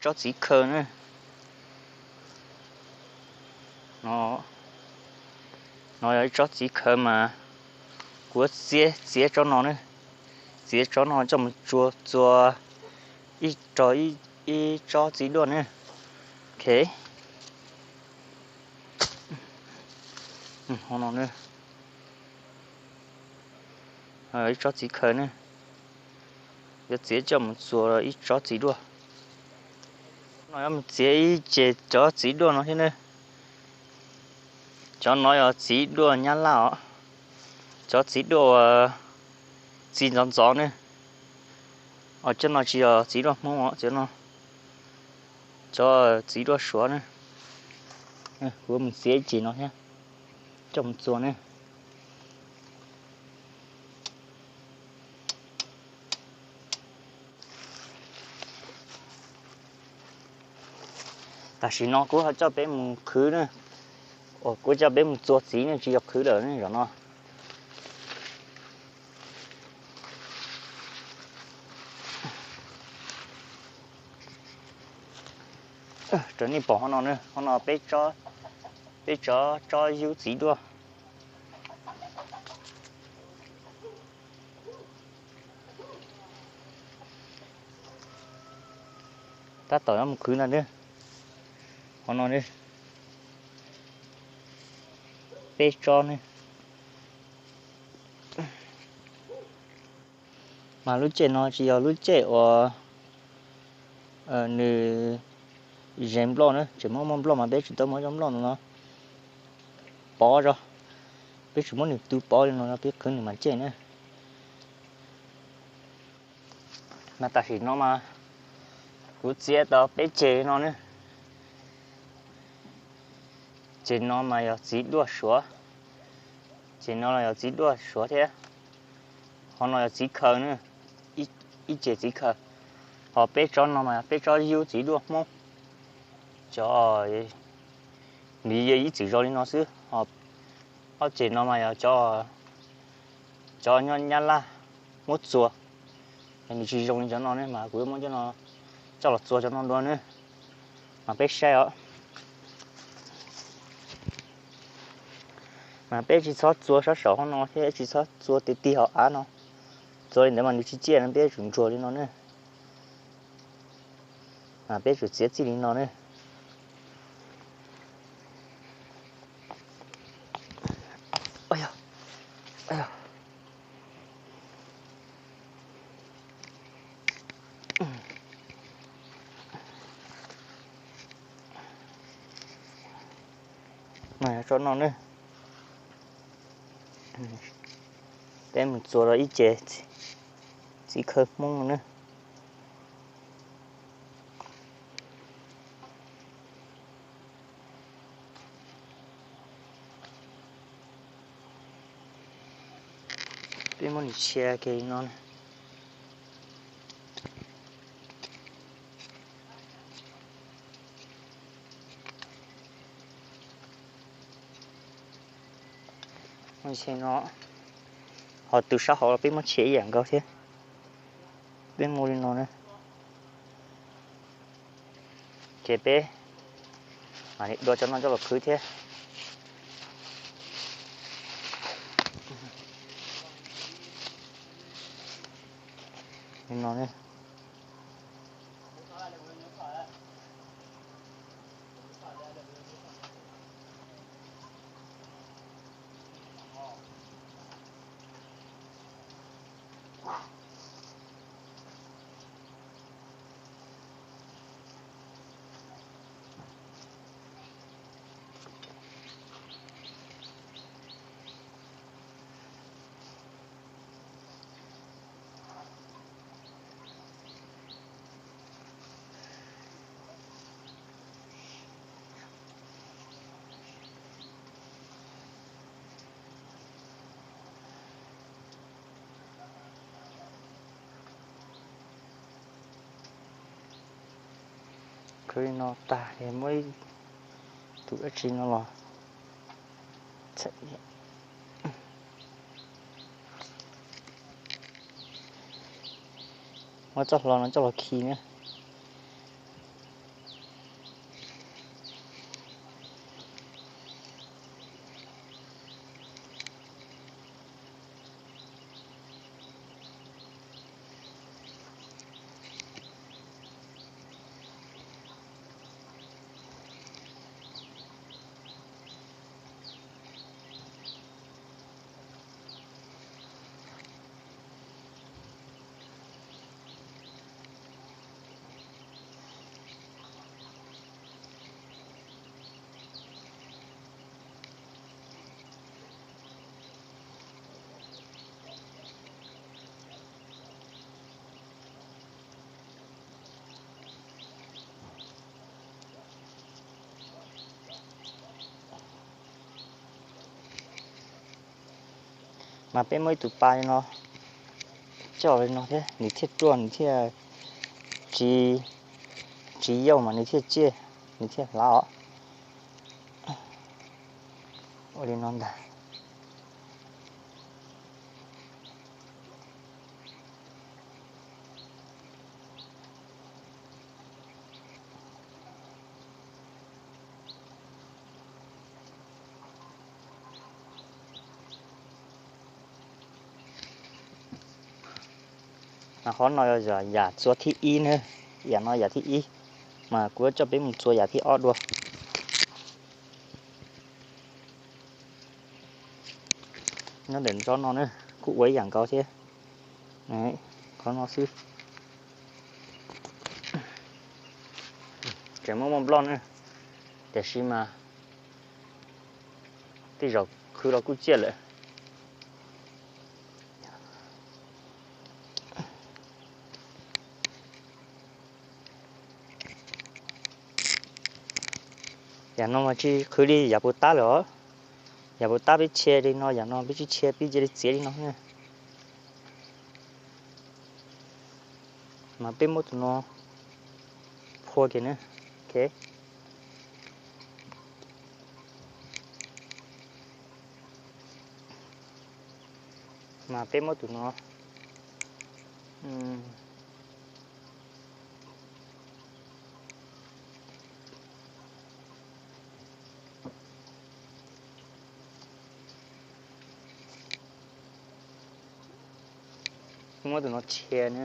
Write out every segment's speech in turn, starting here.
Tsob txiv khaws ne. No, no yog ib tsob txiv khaws mas kuv txiav, txiav tsob no ne. Txiav tsob no coj mus txua, txua ib rog, ib tsob txiv duaj ne. Ok. No, ib tsob txiv khaws ne. Yuav txiav coj mus txua ib tsob txiv duaj. No yuav mus txiav ib ce cov txiv duaj no thiab ne. Cov no yog txiv duaj nyab laj os. Cov txiv duaj uas txi ntxov ntxov ne. Os, cov no tsis yog txiv duaj hmoob os, cov no cov txiv duaj suav ne. Kuv mus txiav ib ce no thiab coj mus txua ne. Tam sim no kuv ho coj peb mus qhwv ne. Uas kuv coj peb mus txua txiv ne, tsis yog qhwv lawm ne, zaum no. Raws nej pom hov no, hov no peb tsob, peb tsob, tsob yub txiv duaj. Tab tom yuav mus qhwv ntag ne. Hov no ne, peb tsob ne. Mas lub caij no tsis yog lub caij uas nws ze nploj na, tseem muab muaj nploj mas peb tsis tau muab cov nploj no pov zog. Peb tsis muab nws tu pov li no, peb qhwv nws mas caij na. Mas tam sim no mas kuv txiav tau peb ce no ne. Ces no mas yog txiv duaj suav. Ces no los yog txiv duaj suav thiab. Ho no yog txiv khaws na, ib ce txiv khaws. Ho peb tsob no mas peb tsob yub txiv duaj hmoob. Cov, nws yog ib txwm zoo li no xwb. Ho ob ce no mas yog cov, cov nyob nyab laj muab txua, nws tsis zoo li cov no ne, mas kuv yuav muab cov no coj los txua cov no dua ne. Mas peb saib os. Mas peb tsis txhob txua sab saum hov no thiab tsis txhob txua tiag tiag hauv av no. Txua li ntawd mas nws tsis ciaj no, peb yuav tsum ntsuas li no ne. Mas peb tsum txiav txij li no ne. Mas tsob no ne, peb mus txua rau ib ce txiv khaws hmoob no ne. Peb muab nws txhia kiag li no. Txhia no, ho tus sab hauv los peb muab txhia ib yam nkaus thiab. Peb muab li no na. Ces peb mam li dua cov no coj los qhwv thiab. Li no ne. Khwv li no tag es muab ib tug dab tsi no los txham, muab txoj hlua no coj los khi na. Mas peb muab ib tug pa li no coj li no thiab nws thiaj ruaj, nws thiaj tsis, tsis yauj mas nws thiaj tsiaj, nws thiaj hlav os. Ua li no ntag. Mas qhov no yog yam txuas thib ib na, yam no yam thib ib, mas kuv yuav coj peb mus txuas yam thib ob dua. Nyob ntawm tsob no na, kuj ua ib yam nkaus thiab. Qhov no xwb, tseem muaj muaj nploj na, tiam sis mas tej zaum khwv los kuj ciaj lawm. Yam no mas tsis khwv li yam puas tab lawm os. Yam puas tab peb tshe li no, yam no peb tsis tshe, peb cia li txiav li no. Mas peb muab tus no phua kiag na. Mas peb muab tus no muab tus no tshe na.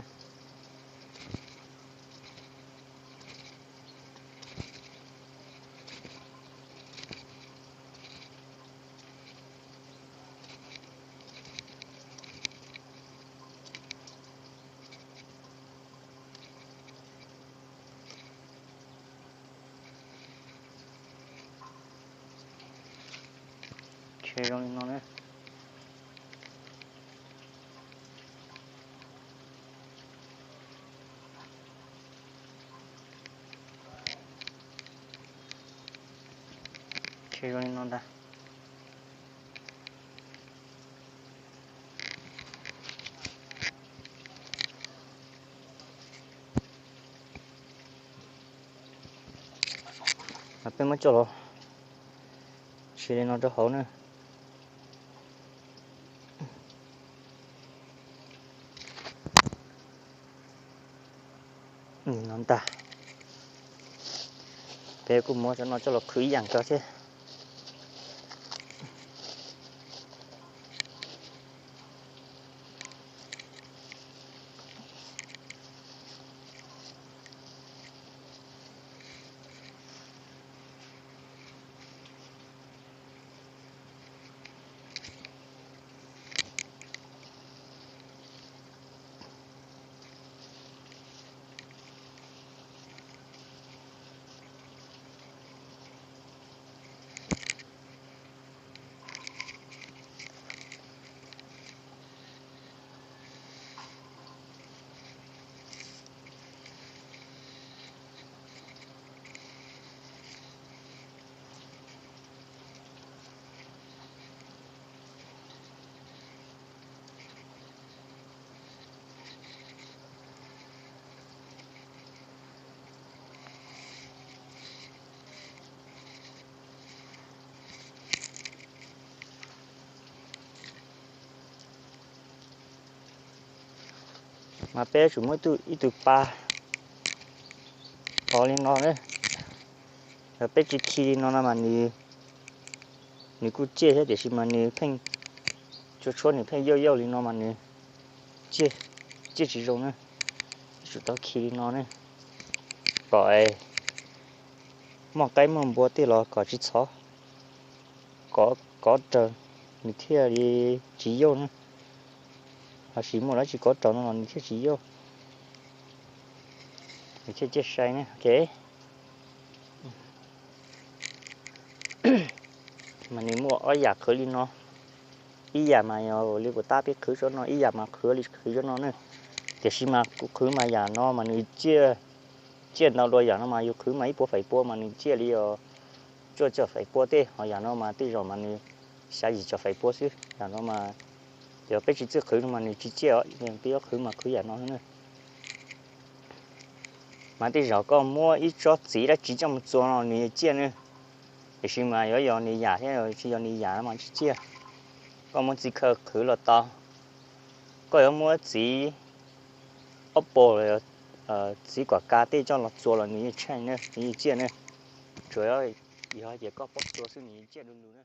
Tshe zoo li no na. Tshe zoo li no ntag. Peb muab coj los siv li no rau hauv na. Li no ntag. Peb kuj muab cov no coj los khwv ib yam nkaus thiab. Mas peb yuav tsum muab ib tug pa pov li no na. Yog peb tsis khi li no no mas nws kuj ciaj thiab, tiam sis mas nws pheej, tshuav tshuav nws pheej yauj yauj li no mas nws ciaj tsis zoo na. Yuav tsum tau khi li no ne, kom muaj qaib muaj npua tej los kom tsis txhob kov raws, nws thiaj li tsis yauj na. Lossis muaj dab tsi kov raws no los nws thiaj tsis yauj, nws thiaj ciaj sai ne. Mas nws muaj ob yam qhwv li no, ib yam mas yog li kuv tab peb qhwv tsob no, ib yam mas qhwv li qhwv tsob no ne. Tiam sis mas kuv qhwv mas yam no mas nws ciaj, ciaj ntau dua yam no mas yus qhwv mas ib puas fais pua mas nws ciaj li os cuaj caum fais pua tej, ho yam no mas tej zaum mas nws xya yim caum fais pua xwb. Yam no mas Yog peb tsis txawj qhwv no mas nws tsis ciaj, peb yuav qhwv mas qhwv yam no na. Mas tej zaum koj muab ib tsob txiv dab tsi coj mus txua no nws yeej ciaj ne. Tiam sis mas yuav yog nws yam thiab tsis yog nws yam no mas tsis ciaj. Koj muab txiv khaws qhwv los tau. Koj yuav muab txiv apple los yog txiv kuam kas tej coj los txua los nws yeej tsheej ne, nws yeej ciaj ne. Tsuas yog ces koj paub txua xwb nws yeej ciaj du lug na.